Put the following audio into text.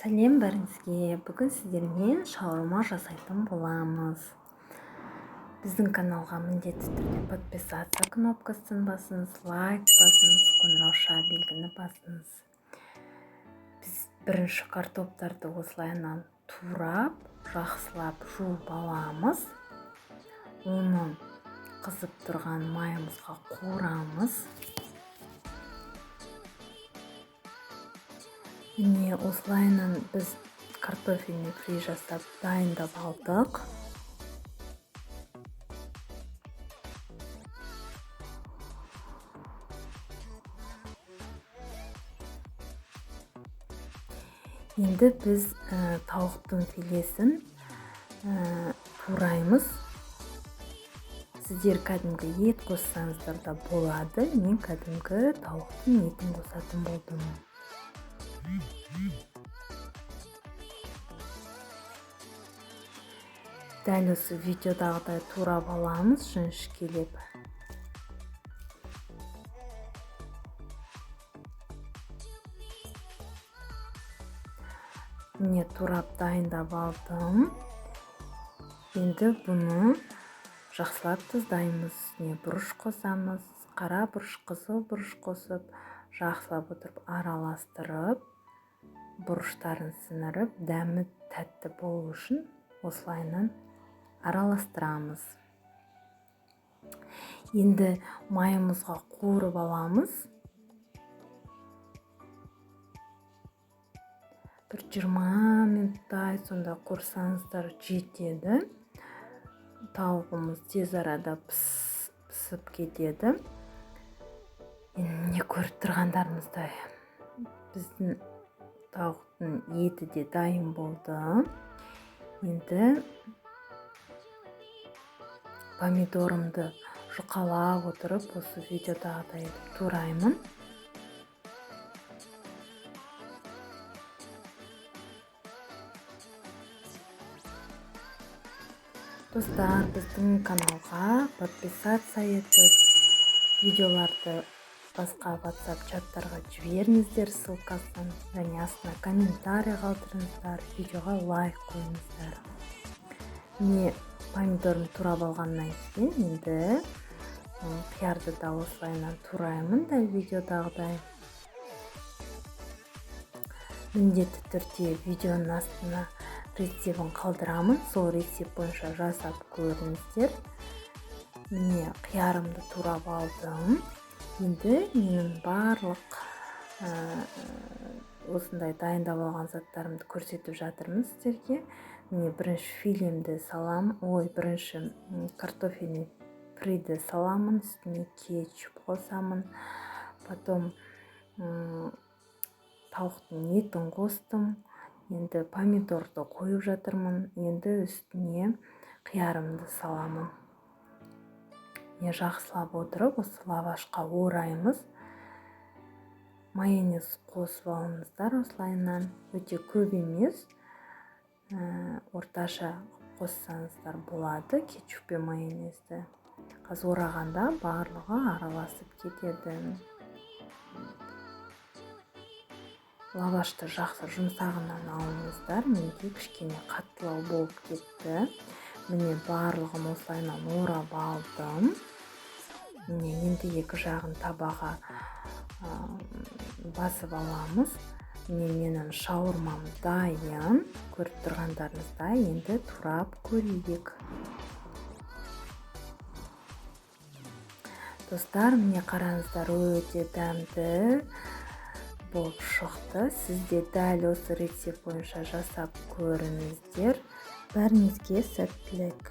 Сәлем бәріңізге! Бүгін сіздермен шаурма жасайтын боламыз. Біздің каналға міндетті түрде подписаться кнопкасын басыңыз, лайк басыңыз, қоңырауша белгіні басыңыз. Біз бірінші картоптарды осылайынан турап, жақсылап жуып аламыз. Оны қызып тұрған майымызға қуырамыз. Міне, осылайынан біз картофельный фри жасап дайындап алдық. Енді біз тауықтың филесін тураймыз. Сіздер кәдімгі ет қоссаңыздар да болады. Мен кәдімгі тауықтың етін қосатын болдым. Дәл осы видеодағыдай турап аламыз жіңішкелеп. Міне, турап дайындап алдым. Енді бұны жақсылап тұздаймыз. Үстіне бұрыш қосамыз, қара бұрыш, қызыл бұрыш қосып, жақсылап отырып араластырып, бұрыштарын сіңіріп, дәмі тәтті болу үшін осылайынан араластырамыз. Енді майымызға қуырып аламыз. Бір 20 минуттай сонда қуырсаңыздар жетеді. Тауығымыз тез арада пісіп кетеді. Енді міне, көріп тұрғандарыңыздай, біздің тауықтың еті де дайын болды. Енді помидорымды жұқалап отырып, осы видеодағыдай етіп тураймын. Достар, біздің каналға подписаться етіп, видеоларды басқа WhatsApp чаттарға жіберіңіздер ссылкасын, және астына комментарий қалдырыңыздар, видеоға лайк қойыңыздар. Міне, помидорын турап алғаннан кейін енді қиярды да осылайынан тураймын, дәл видеодағыдай. Міндетті түрде видеоның астына рецептін қалдырамын, сол рецепт бойынша жасап көріңіздер. Міне, қиярымды турап алдым. Енді менің барлық осындай дайындап алған заттарымды көрсетіп жатырмын сіздерге. Міне, бірінші филемді салам, ой, бірінші картофельный фриді саламын, үстіне кетчуп қосамын, потом тауықтың етін қостым, енді помидорды қойып жатырмын, енді үстіне қиярымды саламын. Міне, жақсылап отырып осы лавашқа ораймыз. Майонез қосып алыңыздар осылайынан, өте көп емес, орташа қоссаңыздар болады кетчуп пен майонезді. Қазір орағанда барлығы араласып кетеді. Лавашты жақсы жұмсағынан алыңыздар, менде кішкене қаттылау болып кетті. Міне, барлығын осылайынан орап алдым. Міне, енді екі жағын табаға басып аламыз. Міне, менің шаурмам дайын. Көріп тұрғандарыңыздай, енді турап көрейік. Достар, міне қараңыздар, өте дәмді болып шықты. Сіз де дәл осы рецепт бойынша жасап көріңіздер. Бәріңізге сәттілік.